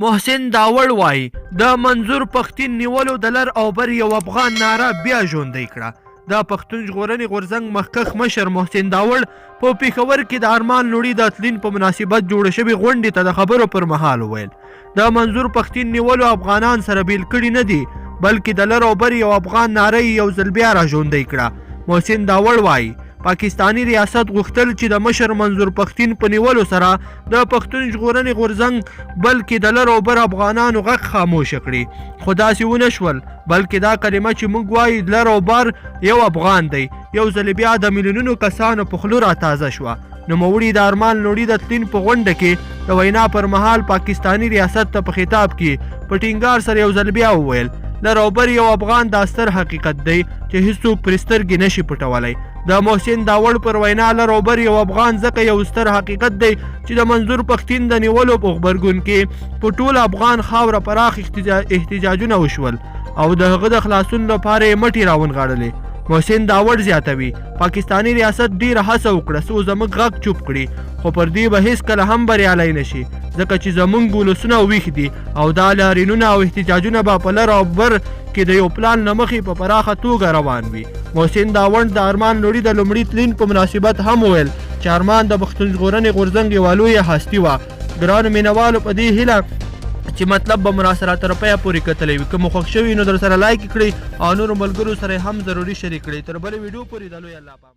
محسن داوړ وايي، د منظور پښتین نیولو د لر او بر یو افغان ناره بیا ژوندۍ کړه. د پښتون ژغورنې غورځنګ مخکښ مشر محسن داوړ په پېښور کې د ارمان لوڼي د تلین په مناسبت جوړې شوې غونډې ته د خبرو پر مهال وویل، د منظور پښتین نیولو افغانان سره بېل کړي نه دي، بلکې د لر او بر یو افغان ناره یې یو ځل بیا را ژوندۍ کړه. محسن داوړ وايي، پاکستاني ریاست غوښتل چې د مشر منظور پښتین په نیولو سره د پښتون ژغورنې غورځنګ بلکې د لر او بر افغانانو غږ خاموش کړي، خو داسې ونه شول، بلکې دا کلمه چې موږ وایو لر او بر یو افغان دی، یو ځل بیا د میلیونونو کسانو په خوله را تازه شوه. نوموړي د ارمان لوڼي د تلین په غونډه کې د وینا پر مهال پاکستاني ریاست ته په خطاب کې په ټینګار سره یو ځل بیا وویل، لر او بر یو افغان دا ستر حقیقت دی چې هیڅوک پرې سترګې نه شي پټولی. د محسن داوړ پر وینا لر او بر یو افغان ځکه یو ستر حقیقت دی چې د منظور پښتین د نیولو په غبرګون کې په ټوله افغان خاوره پراخ احتجاجونه وشول او د هغه د خلاصون لپاره یې مټې راونغاړلې. محسن داوړ زیاتوي، پاکستاني ریاست ډیره هڅه وکړه څو زموږ غږ چوپ کړي، خو پر دې به هیڅکله هم بریالی نه شي، ځکه چې زموږ ولسونه ویښ دي او دا لاریونونه او احتجاجونه به په لر او بر کې د یو پلان له مخې په پراخه توګه روان وي. محسن داوړ د ارمان لوڼي د لومړي تلین په مناسبت هم وویل چې ارمان د پښتون ژغورنې غورځنګ یوه لویه هستي وه. ګرانو مینوالو، په دې هیله چې مطلب به مو راسره تر پایه پورې کتلی وي. که مو خوښ شوي نو درسره لایک کړئ او نورو ملګرو سره هم ضروري شریک کړئ. تر بلې ویډیو پورې د لوی الله په امان.